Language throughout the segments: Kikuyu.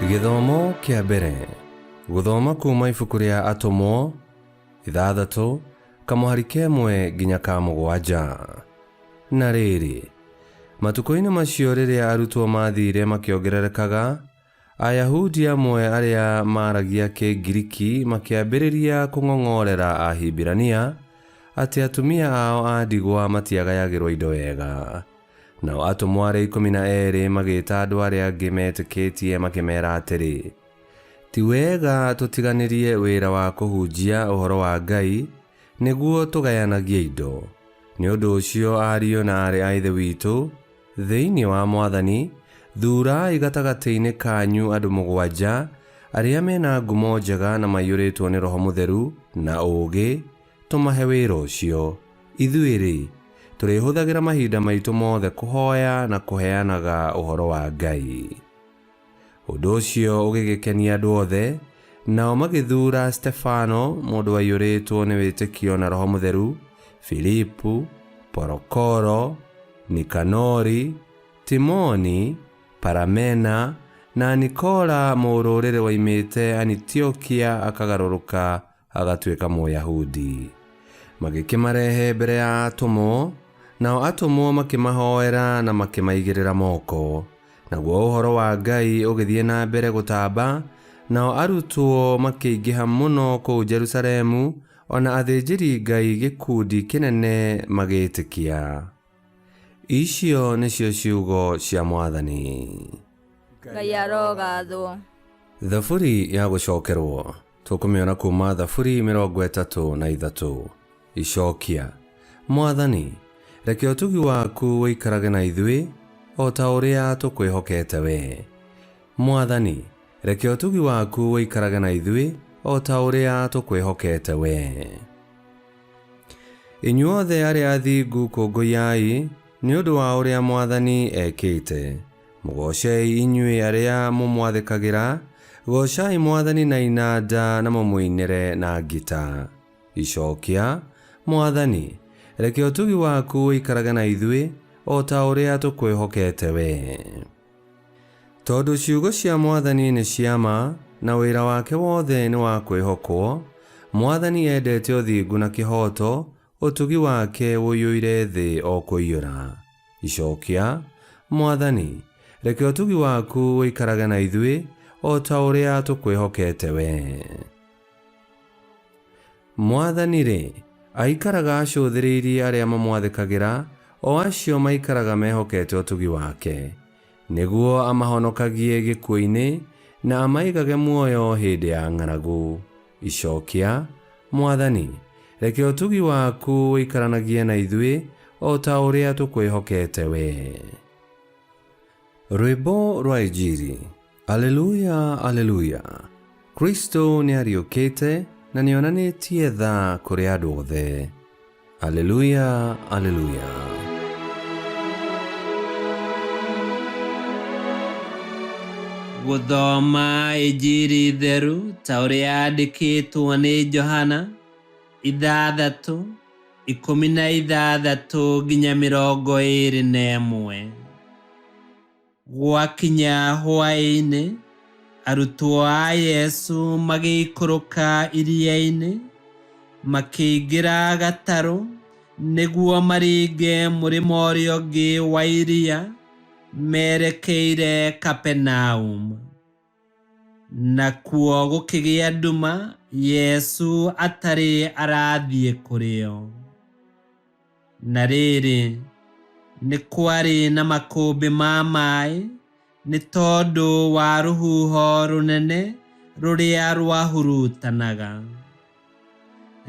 Gĩthomo kĩa mbere gũthoma kuma ibuku rĩa Atũmwo 6 kamũhari kemwe nginya ka 7. Na rĩrĩ, matukũ-inĩ macio rĩrĩa arutwo maathire makĩongererekaga, Ayahudi amwe arĩa maaragia Kĩngiriki makĩambĩrĩria kũng'ong'orera Ahibirania atĩ atumia ao a ndigwa matiagayagĩrwo indo wega. Nao atũmwo arĩa 12 magĩĩta andũ arĩa angĩ metĩkĩtie makĩmeera atĩrĩ, Ti wega tũtiganĩrie wĩra wa kũhunjia ũhoro wa Ngai nĩguo tũgayanagie indo. Nĩ ũndũ ũcio ariũ na aarĩ a Ithe witũ, thĩinĩ wa Mwathani, thuurai gatagatĩ-inĩ kanyu andũ 7 arĩa mena ngumo njega na maiyũrĩtwo nĩ Roho Mũtheru na ũũgĩ, tũmahe wĩra ũcio. Ithuĩ-rĩ, tũrĩhũthagĩra mahinda maitũ mothe kũhoya na kũheanaga ũhoro wa Ngai. Ũndũ ũcio ũgĩgĩkenia andũ othe, nao magĩthuura Stefano, mũndũ waiyũrĩtwo nĩ wĩtĩkio na Roho Mũtheru, Filipu, Porokoro, Nikanori, Timoni, Paramena, na Nikola mũrũrĩrĩ woimĩte Anitiokia akagarũrũka agatuĩka Mũyahudi. Magĩkĩmarehe mbere ya atũmwo, nao atũmwo makĩmahoera na makĩmaigĩrĩra moko. Naguo ũhoro wa Ngai ũgĩthiĩ na mbere gũtamba, nao arutwo makĩingĩha mũno kũu Jerusalemu, o na athĩnjĩri-Ngai gĩkundi kĩnene magĩĩtĩkia. Icio nĩcio ciugo cia Mwathani. Ngai arogathwo. Thaburi ya gũcokerwo tũkũmĩona kuma Thaburi 33. Icokia. Mwathani, reke ũtugi waku ũikarage na ithuĩ o ta ũrĩa tũkwĩhokete wee. Mwathani, reke ũtugi waku ũikarage na ithuĩ o ta ũrĩa tũkwĩhokete wee. Inyuothe arĩa athingu kũngũyai nĩ ũndũ wa ũrĩa Mwathani ekĩte. Mũgoocei inyuĩ arĩa mũmwathĩkagĩra, goocai Mwathani na inanda na mũmũinĩre na ngita. Icokia. Mwathani, reke ũtugi waku ũikarage na ithuĩ o ta ũrĩa tũkwĩhokete wee. Tondũ ciugo cia Mwathani nĩ cia ma, na wĩra wake wothe nĩ wa kwĩhokwo, Mwathani endete ũthingu na kĩhooto, ũtugi wake ũiyũire thĩ o kũiyũra. Icokia. Mwathani, reke ũtugi waku ũikarage na ithuĩ o ta ũrĩa tũkwĩhokete wee. Mwathani-rĩ, aikaraga acũthĩrĩirie arĩa mamwathĩkagĩra, o acio maikaraga mehokete ũtugi wake, nĩguo amahonokagie gĩkuũ-inĩ na amaigage muoyo hĩndĩ ya ng'aragu. Icokia. Mwathani, reke ũtugi waku ũikaranagie na ithuĩ o ta ũrĩa tũkwĩhokete wee. Rwĩmbo rwa Injiri. Aleluya, aleluya. Kristo nĩariũkĩte na nĩonanĩtie tha kũrĩ andũ othe. Aleluya, aleluya. Gũthoma Injiri theru ta ũrĩa yandĩkĩtwo nĩ Johana 6 16 nginya 21. Gwakinya hwaĩ-inĩ, arutwo a Yesu magĩikũrũka iria-inĩ, makĩingĩra gatarũ nĩguo maringe mũrĩmo ũrĩa ũngĩ wa iria merekeire Kapenaum. Nakuo gũkĩgĩa nduma, Yesu atarĩ arathiĩ kũrĩ o. Na rĩrĩ, nĩ kwarĩ na makũmbĩ ma maĩ nĩ tondũ wa rũhuho rũnene rũrĩa rwahurutanaga.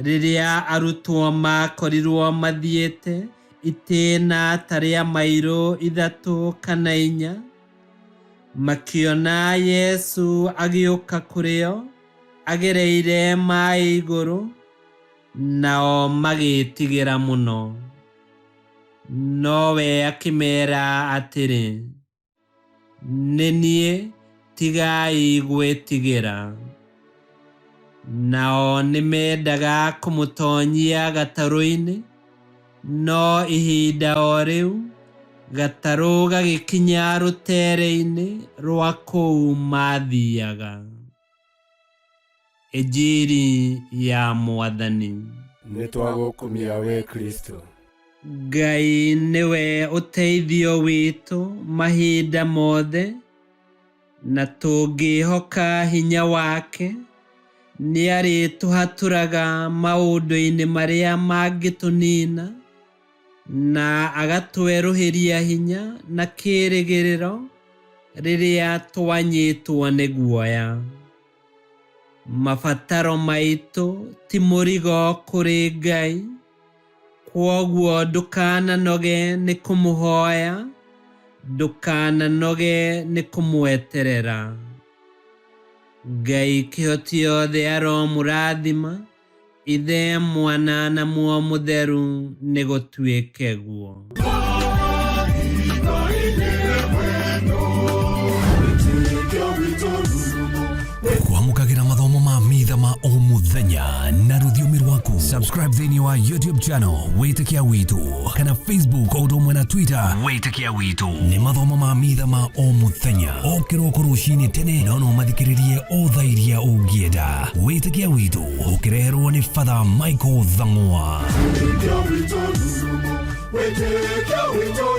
Rĩrĩa arutwo maakorirwo mathiĩte itĩĩna ta rĩa mairũ 3 kana 4, makĩona Yesu agĩũka kũrĩ o agereire maĩ igũrũ, nao magĩĩtigĩra mũno. Nowe akĩmeera atĩrĩ, Nĩ niĩ, tigai gwĩtigĩra. Nao nĩmendaga kũmũtoonyia gatarũ-inĩ, no ihinda o rĩu Gatarũ gagĩkinya rũteere-inĩ rwa kũu maathiaga. Injiri ya Mwathani. Nĩ twagũkumia we Kristo. Ngai nĩwe ũteithio witũ mahinda mothe, na tũngĩhoka hinya wake, nĩarĩtũhatũraga maũndũ-inĩ marĩa mangĩtũnina, na agatwerũhĩria hinya na kĩĩrĩgĩrĩro rĩrĩa twanyitwo nĩ guoya. Mabataro maitũ ti mũrigo kũrĩ Ngai, kwoguo ndũkananoge nĩ kũmũhoya, ndũkananoge nĩ kũmweterera. Ngai kĩhoti yothe aromũrathima, Ithe, Mwana na Muoyo Mũtheru, nĩ gũtuĩke guo. Kwamũkagĩra mathomo ma mitha ma o mũthenya na rũthiomi rwaku. Subscribe thĩinĩ wa YouTube channel Wĩtĩkia Witũ kana Facebook o ũndũ ũmwe na Twitter Wĩtĩkia Witũ. Nĩ mathomo ma mitha ma o mũthenya o kĩroko rũcinĩ tene, no no mathikĩrĩrie o thaa iria ũngĩenda. Wĩtĩkia Witũ ũkĩreherwo nĩ Father Michael Thang'wa. Wĩtĩkio witũ, wĩtĩkio witũ.